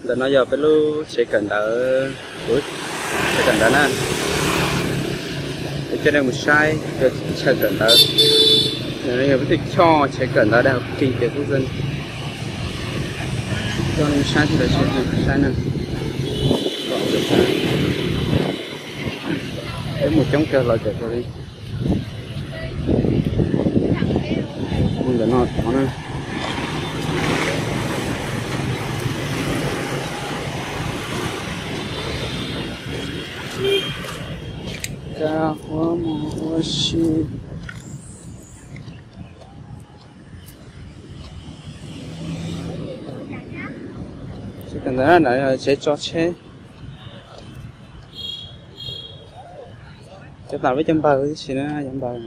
Ntawm no yog peb lub tsev kawm ntawv, tsev kawm ntawv na. Peb coj nej mus saib chaw kawm ntawv. Yog peb twb choj tsev kawm ntawv Đại học Kinh tế quốc dân. Coj nej mus saib, saib na. Peb mus coob kawg los tseem li. Mus ntawm no tod na. Kab huab mus ua si. Tsev kawm ntawv na, tsev tso tsheb. Cov tas peb cov npawg tib si na, cov npawg.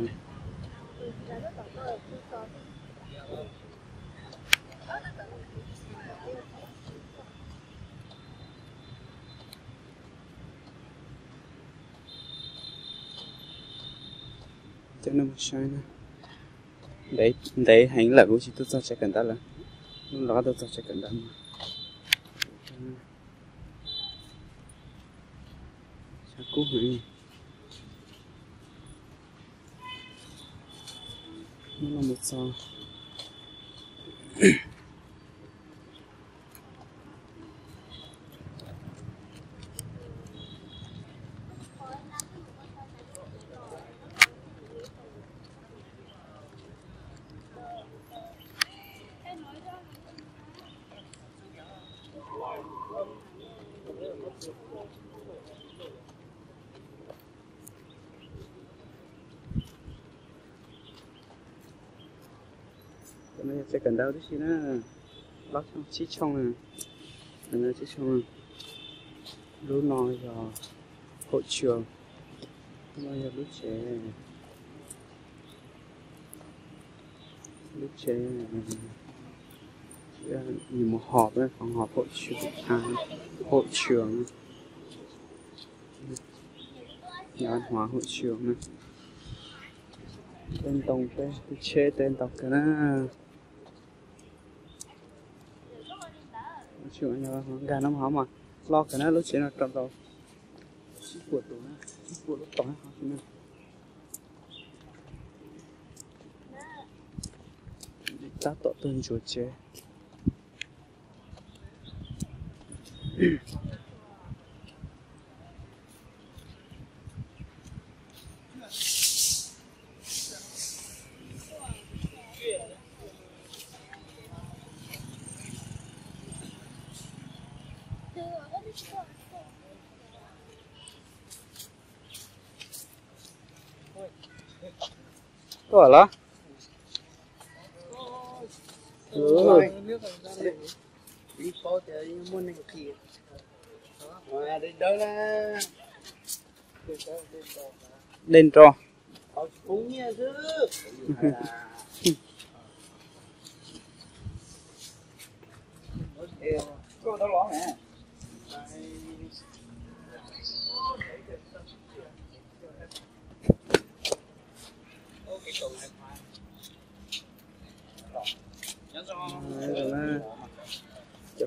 Coj nej mus saib na. Ntev heev lawm kuv tsis tuaj txog tsev kawm ntawv lawm. Hnub no tuaj txog tsev kawm ntawv mas. Xyov kub heev. Hnub no mus txog. Cov no yog tsev kawm ntawv tib si na. Plaub tshooj tsib tshooj na. Tsib tshooj. Lub no yog hauv tshua. Lub no yog lub tsev. Lub tsev, nws mus họp, phòng họp hội trường, hội trường. Văn hóa hội trường na. Tej ntoo tej tsheb tej ntau kawg na. Nkag no hov mas loj kawg na, lub tsev no rau tau tsib puas tus na, tsib puas lub tod na. Tab tom tuaj ntsuas tsev. Tuaj los? Dej nro. Cov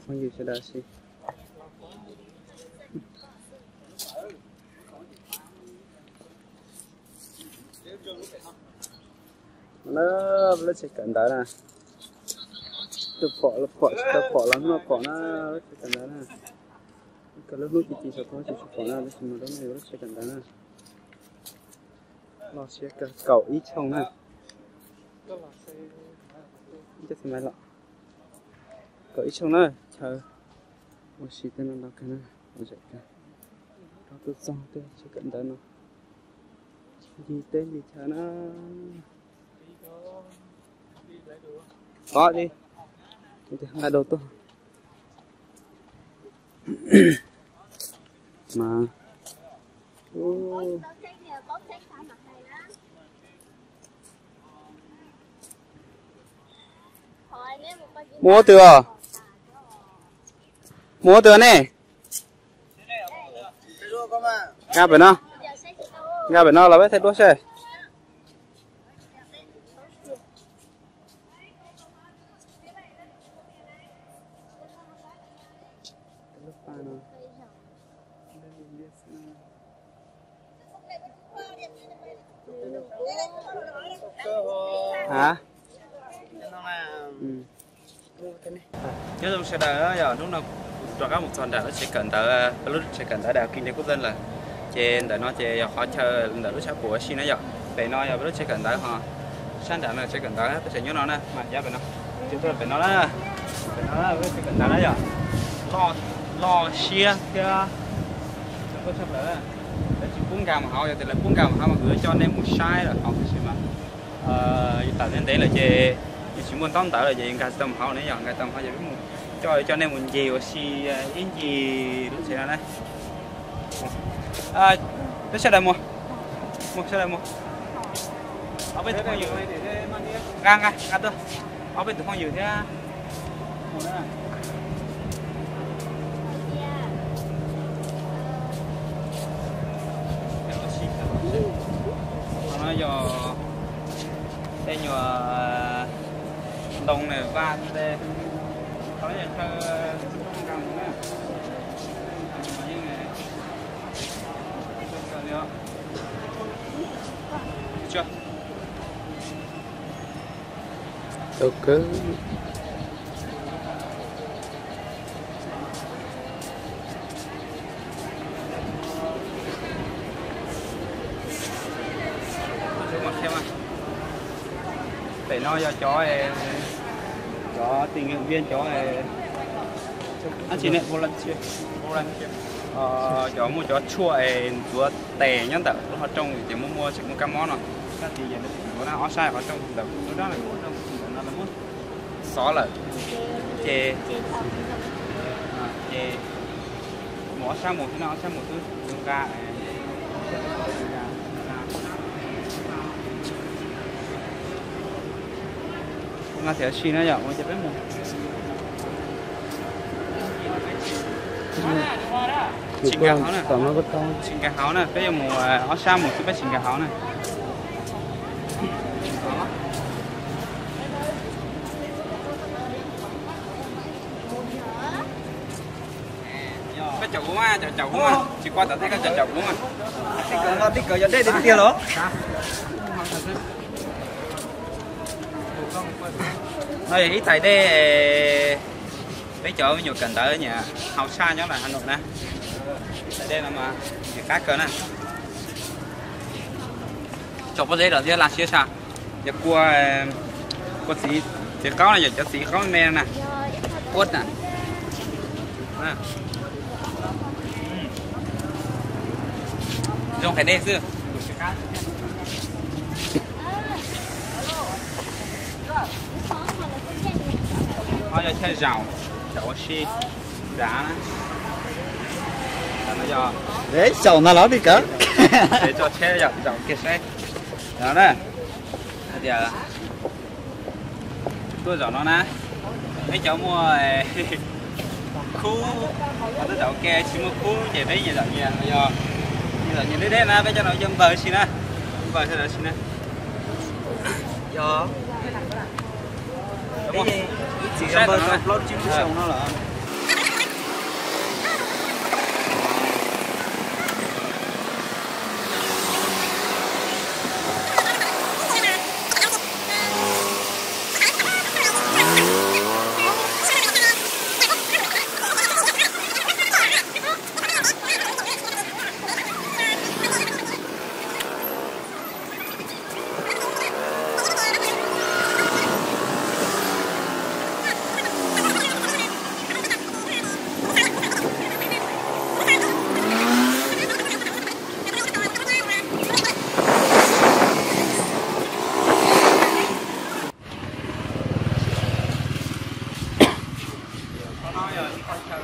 phooj ywg sawv daws si. Lub tsev kawm ntawv na. Tus pom, pom tsis tau pom los hnub no pom na, lub tsev kawm ntawv na. Kawg lub hnub ci ci saum tod tsis tshua pom na, tab sis mas lub no yog lub tsev kawm ntawv na. Loj siab kawg, kaum ib tshooj na. Ib cov xi mas los. Kaum ib tshooj na, chaw ua si tej no ntau kawg na, ua zam kawg. Rau tuaj txog tej tsev kawm ntawv no. Ncig teb ncig chaw na. Qhov di, nqa dua tuaj. Mas, mus ua twg os? Mus ua twg ne? Nkag pem no, nkag pem no los peb thaij duab seb. Hả? Nyob zoo sawv daws, yog hnub no kuv rov qab mus txog nram lub tsev kawm ntawv, lub tsev kawm ntawv Đại học Kinh tế quốc dân lawm. Ces ntawm no ces yog qhov chaw ntawm lub sab puas ua si na yom. Pem no yog peb lub tsev kawm ntawv ho, sab nram no tsev kawm ntawv, peb tseem nyob no na, mas yav pem no, pem no na, pem no peb tsev kawm ntawv na yom. Loj, loj siab thiab tshaj plaws. Lawv tsis pub nkag mus hauv, yog tias lawv pub nkag mus hauv mas kuv yuav coj nej mus saib lawm hauv tab sis mas tam ntev ntev lawm ces yus tsis muaj ntaub ntawv lawm ces yus nkag tsis tau mus hauv ne yom, nkag tsis tau mus hauv ces peb mus coj, coj nej mus ncig ua si ib ncig lub tsev no na. Peb sawv daws mus, mus sawv daws mus. Ob peb tus phooj ywg, nqa nqa nqa tuaj, ob peb tus phooj ywg thiab. No yog tej nyuag ntoo na, vaj tej, qhov no yog chaw nkag mus na. Tau kawg. Pem no yog cov, cov tình nguyện viên, cov, volunteer, volunteer, cov muaj cov tshuaj es ntxuav tes nyob ntawm lub qhov rooj ces muaj, muaj tseem muaj kab mob no. Tab sis yog ntxuav na, ob sab qhov rooj ntawm lub rab ntawm no lawv muab xov lawm ces, ces mus ob sab mus xwb na, ob sab mus xwb, nqa, nqa thiab si na yom, ua ces peb mus. Tsis nkag hauv na, tsis nkag hauv na, peb yuav mus ob sab mus xwb, peb tsis nkag hauv na. Peb caum kuv mas, caum, caum kuv mas, tsis qua tom tej koj caum, caum kuv mas. Tib kawm no tib kawm yog dej tiag tiag los? No yog ib tais dej peb cov me nyuam kawm ntawv nyiam haus tshaj nyob lawm Hà Nội na. Tais dej no mas nyiam qab kawg na. Tsom pob zeb los thiab laj siab tshaj. Yog kua, kua txiv, txiv qaub no yog cov txiv qaub me me na. Quất na. Zoo hais dej xwb. Ho yog chaw zaum, zaum ua si, zaum na. Zaum no los tib kawm. Tso tsheb zaum, zaum kiag saib. No na, hais tias tuaj zaum no na, peb cov muaj khub, ho tuaj zaum ua ke tsis muaj khub ces peb nyias zaum nyias, yog nyias zaum nyias deb deb na, peb cov no coj npawg si na, npawg sawv daws si na. Yog ib txhis npawg tau plaub tsib lub xyoo no lawm. Qhov no yog ib qho chaw,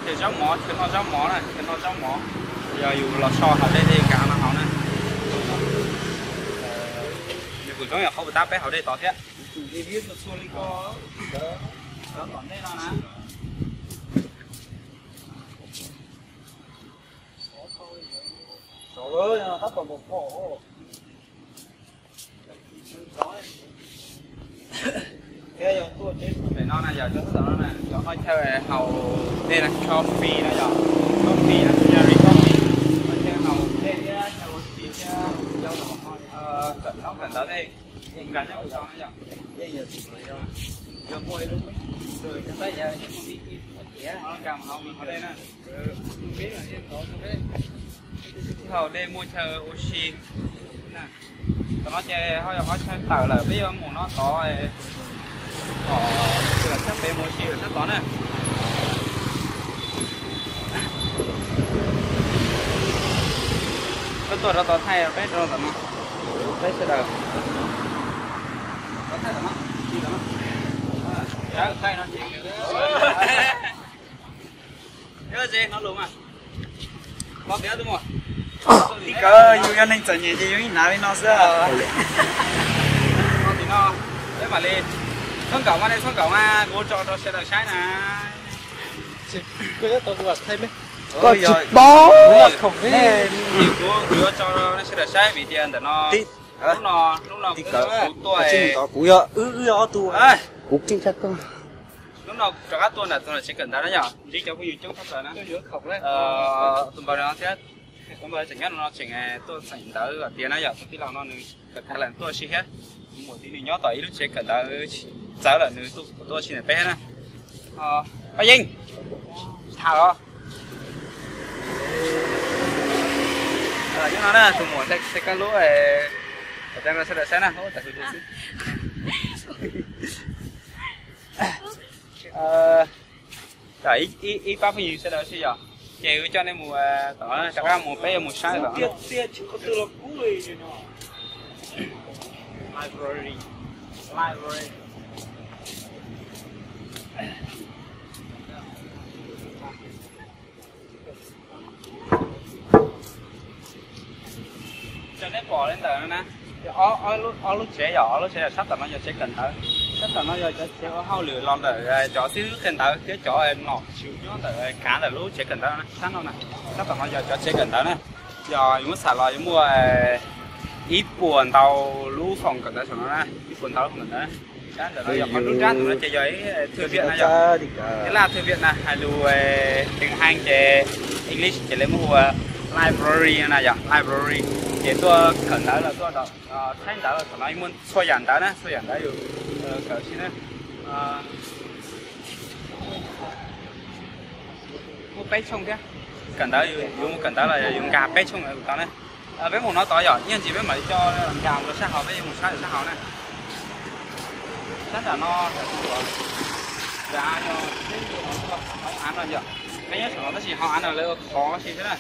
chaw zaub mov, chaw noj zaub mov na, chaw noj zaub mov. Yog yus los so haus dej thiab yus nkag no haus na. Nws kuj zoo yog qhov puas tab peb haus dej tod thiab. Txhua txhua li ko, cov tom ntej no na. Pem no na yog cov, cov no na yog qhov chaw haus dej na, coffee no yog, coffee no, Yaris coffee. Ntawd, nkag nyob hauv no yom. Yog muaj ib lub, nkag hauv no na. Tib hau dej muaj chaw ua si. Tom no ces ho yog qhov chaw tawm lawm, peb yuav mus no tod, tom sab pem mus ua si lawm sab tod na. Koj tuaj rau tod thaij peb rau tom no, peb sawv daws. Thaij tom no, thaij no ces, no lus mas. Tij Kawm, yus yog neeg txom nyem ces yus yeej hnav li no xwb. Tim no, peb mam li, txhob nkaum mas, nej txhob nkaum mas, kuv tso rau sawv daws saib na. Koj tsis paub. Kuv yuav tso rau sawv daws saib vim tias ntawm no, hnub no, hnub no kuv tuaj, kuv yog, wb yog ob tug, kuv keej tshaj koj. Hnub no rov qab tuaj nram tsev kawm ntawv na yom, ntsib cov phooj ywg coob tshaj plaws na. Tus npawg no thiab, tus npawg tseem nyob no tseem tuaj xeem ntawv kom tiav na yom, tus tij laug no nws kawm tag lawm tuaj si thiab. Muam tij nws nyob tom ib lub tsev kawm ntawv txawv lawm nws tuaj, tuaj si ntawm peb na. Paj Yeej, tham los. Nyob no na tus muam, tej koj lub, sawv daws saib na. Ib pab phooj ywg sawv daws sib yom, ces wb coj nej mus, tom no rov qab mus peb yuav mus saib tom no. Library, library. Cov nej pom li ntawm no na, ob lub tsev yom, ob lub tsev yom, sab tom no yog tsev kawm ntawv, sab tom no yog cov tsev ua hauj lwm los ntawm cov xib hwb qhia ntawv thiab cov nom tswv nyob ntawm kav ntawm lub tsev kawm ntawv sab no na. Sab tom no yog cov tsev kawm ntawv na, yog yuav muab xam los yuav muaj ib puas ntau lub phòng kawm ntawv saum no na, ib puas ntau lub phòng kawm ntawv. Sab ntawm no yog qhov nruab nrab, tus no ces yog ib thư viện na yom. Ib laj thư viện na, hais lus Thaib ces English ces lawv muab hu ua library na yom, library. Ces tuaj kawm ntawv los tuaj saib ntawv los tom no muaj txhua yam ntawv na, txhua yam ntawv yus kawm si na. Muaj peb tshooj thiab. Kawm ntawv, yus mus kawm ntawv los yus nkag peb tshooj ntawd tod na. Peb mus no tod yom, ib ntsis peb mam li coj nkag mus rau sab hauv, peb yuav mus saib rau sab hauv na. Sab nram no, hauv av no yom, peb nyob saum no tab sis hauv av no lawv ua qhov si xwb na.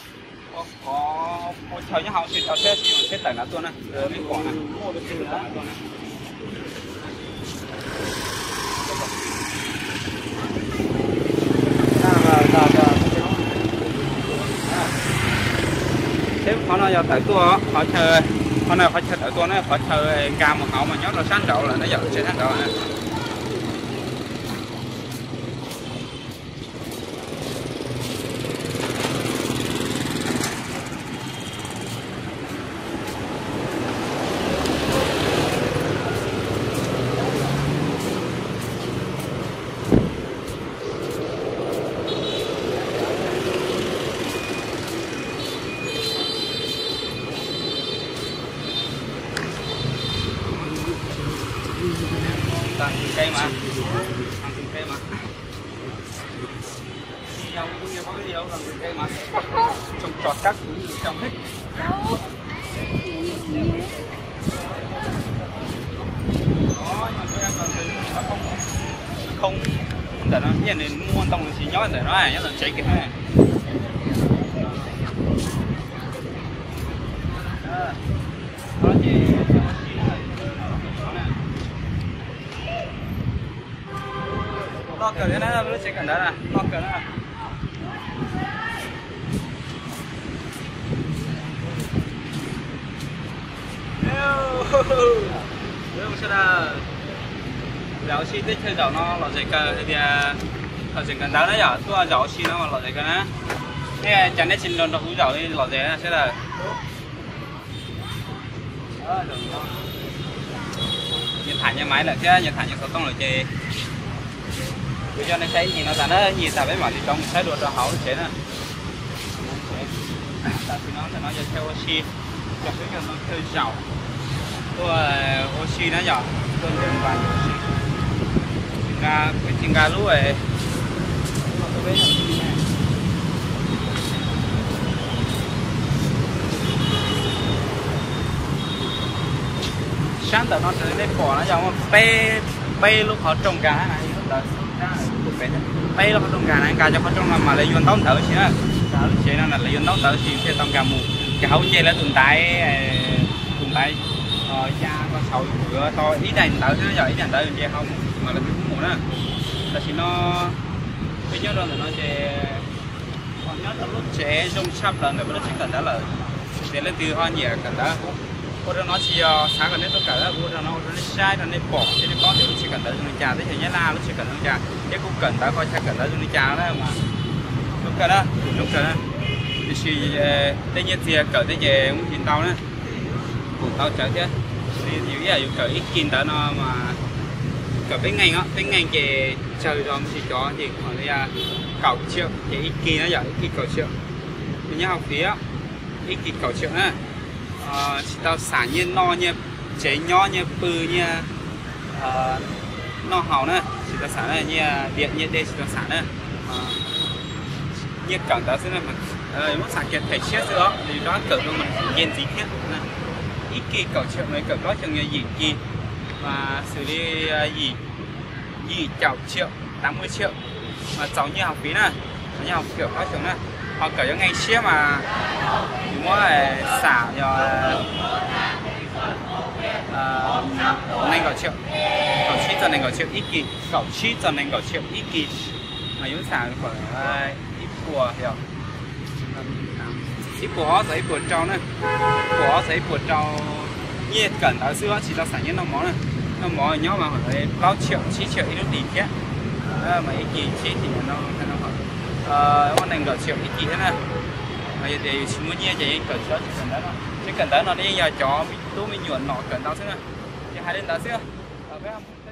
Ua qhov ua chaw nyob hauv, tsis tau tsheb, tsis tau tsheb tawm nrad tuaj na, nej pom na. Tsheb qhov no yog tawm tuaj, qhov chaw, qhov no qhov chaw tawm tuaj na, qhov chaw nkag mus hauv mas nyob rau sab nraud lawm na yom, tsheb sab nraud na. Tag tus ke mas, tag tus ke mas. Video, video, video, video mà. Trồng trọt các thứ trồng hết. Đó, nhưng mà tôi đang còn không, không, ntawm no, nyiaj nws muaj ntoo tsis nyob ntawm no, nyob ntawm tsev kiag na. Đó, ces loj kawg thiab na, lub tsev kawm ntawv na, loj kawg na. Sawv daws, zaum ua si teb chaws zaum no lom zem kawg hais tias, lom zem kawg ntawv na yom, tuaj zaum ua si no mas lom zem kawg na. Nej cas nej tsis nrog nrog kuv zaum li lom zem na sawv daws. Nyias tham nyias maiv lawm thiab nyias tham nyias xov tooj lawm ces kuv coj nej saib ib nyuag no tas na, ib nyuag tas peb mam li rov mus saib dua rau hauv lub tsev na. Tam sim no ntawm no yog chaw ua si, cov peb cov no chaw zaum. Tuaj ua si na yom, tuaj ntev npas ua si. Tsis nqa, peb tsis nqa lub. Sab ntawm no raws li nej pom no yog muaj peb, peb lub qhov rooj nkag na, peb lub qhov rooj nkag na, nkag cov qhov rooj no mas lawv yuav ntaub ntawv si na, lub tsev no lawv yuav ntaub ntawv si thiaj tau nkag mus. Ces hauv nce lawv tus ntaiv, tus ntaiv ya rau saud yuav tau ib daim ntawv xwb, yog ib daim ntawv nce hauv mus mas lawv thiaj mus na. Tam sim no peb nyob rau ntawm no ces nyob rau lub tsev zoo tshaj plaws ntawm peb lub tsev kawm ntawv lawm. Ces leej twg ho nyiam kawm ntawv, ua rau no tsis yog xav kom nej tuaj kawm, ua rau no ua rau nej saib rau nej pom thiab nej paub tias lub tsev kawm ntawv zoo li cas, teb chaws Nyab Laj lub tsev kawm ntawv zoo li cas, thiab kuv kawm ntawv qhov chaw kawm ntawv zoo li cas na mas zoo kawg na, kuv zoo kawg na. Tiam sis tej nyiaj txiag kawm tej ces muaj tsis ntau na, kuv tau tsawv thiab. Yus ib yam yus kawm ib kis ntawv no mas kawm peb nqeeg os, peb nqeeg ces tsawg zog, muaj tsis cov ces kom li kaum tsiaum ces ib kis na yom, ib kis kaum tsiaum. Nws nyob hauv fiv, ib kis kaum tsiaum na. Tsis tau xam nyiaj noj, nyiaj tsev nyob, nyiaj pw, nyiaj noj haus na, tsis tau xam na, nyiaj diam nyiaj dej tsis tau xam na. Nyiaj kawm ntawv xwb na, muab xam kiag them siab xwb os, yus rov kawm rau mas nce ntxiv thiab. Ib kis kaum tsiaum no, kawm plaub xyoos yog yim kis, mas xws li yim, yim caum tsiaum, tám mươi triệu, mas txaus nyiaj hauv fiv na, txaus nyiaj hauv fiv kawm plaub xyoos na. Ho kawm yuav nqeeg siab mas yus muab xam yog nees nkaum tsiaum, kaum tsib txog nees nkaum tsiaum ib kis, kaum tsib txog nees nkaum tsiaum ib kis, mas yus xam ib puas yog ib puas ob txog ib puas rau na, ib puas ob txog ib puas rau. Nyiaj kawm ntawv xwb os, tsis tau xam nyiaj noj mov na. Noj mov nyob mas plaub tsiaum tsib tsiaum ib lub hlis thiab, mas ib kis tsib hlis no, muaj nees nkaum tsiaum ib kis thiab na. Yog tias yus tsis muaj nyiaj ces yeej kawm tsis tau tsev kawm ntawv no. Tsev kawm ntawv no yeej yog cov me tub me nyuam nom kawm ntawv xwb na. Ces hais li ntawd xwb, peb